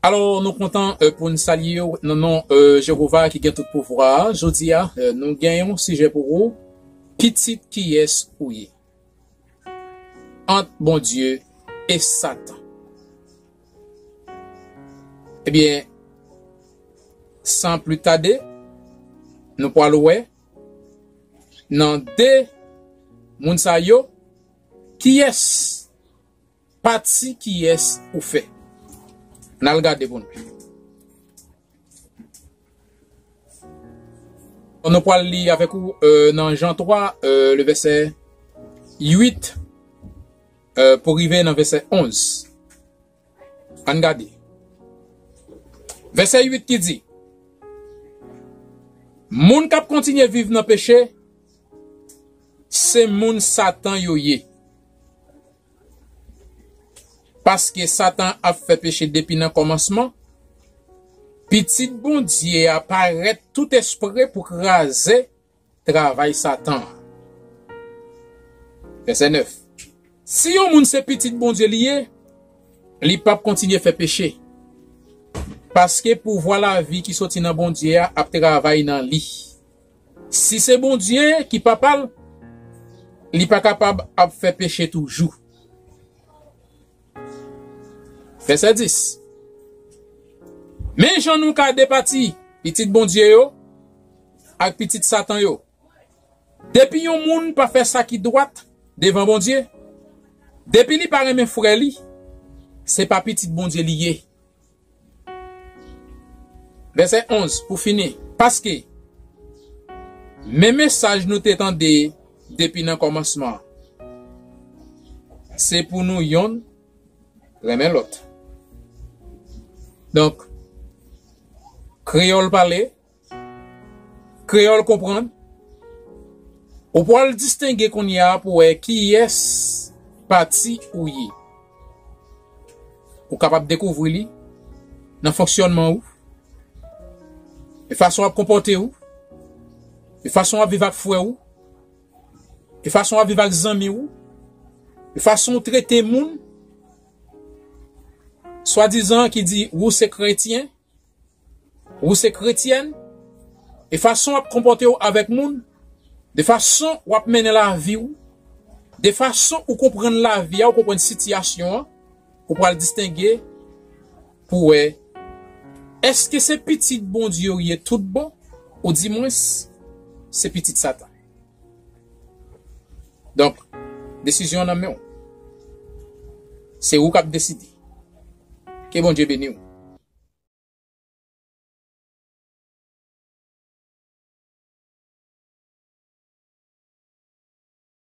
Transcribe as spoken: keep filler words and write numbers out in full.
Alò, nou kontan, euh, pou n salye w nan non, euh, Jewova ki gen tout pouvwa a. Jodi a, euh, nou gen yon sijè pou ou. Pitit kiyès ou ye? Ant Bondye e Satan. Ebyen, san pli tade, nou pral wè nan de moun sa yo, kiyès, pati kiyès ou fè. N al gade pou n wè. Nou pral li avèk ou, euh, nan Jan twa, euh, le vèsè uit, euh, pou rive nan vèsè onz. Ann gade. Vèsè uit ki di, moun k ap kontinye viv nan peche, se moun Satan yo ye. Paske Satan ap fè peche depi nan kòmansman, Pitit Bondye a parèt tout espre pou kraze travay Satan an. Vèsè nèf. Si yon moun se pitit Bondye li ye, li p ap kontinye fè peche. Paske pouvwa lavi ki soti nan Bondye a ap travay nan li. Si se Bondye ki papa l, li pa kapab ap fè peche toujou. Vèsè dis. Men jan nou ka depati pitit Bondye yo ak pitit Satan yo. Depi yon moun pa fè sa ki dwat devan Bondye, depi li pa renmen frè li, se pa pitit Bondye li ye. Vèsè onz, pou fini. Paske, men mesaj nou te tande depi nan kòmansman, se pou nou yonn renmen lòt. Donk, kreyòl pale, kreyòl konprann, ou pral distenge kounye a pou wè kiyès pati ou ye. Ou kapab dekouvri li nan fonksyònman ou, e fason w ap konpòte w, e fason w ap viv ak frè w, e fason w ap viv ak zanmi w, e fason w trete moun, swadizan ki di ou se kretyen, ou se kretyèn, e fason w ap konpòte w avèk moun, de fason w ap mennen lavi w, de fason ou konprann lavi a, ou konprann sitiyasyon an, ou pral distenge pou wè, èske se pitit Bondye ou ye tout bon, ou dimwens se pitit Satan. Donk, desizyon an nan men w. Se ou k ap deside. Ke Bondye beni w.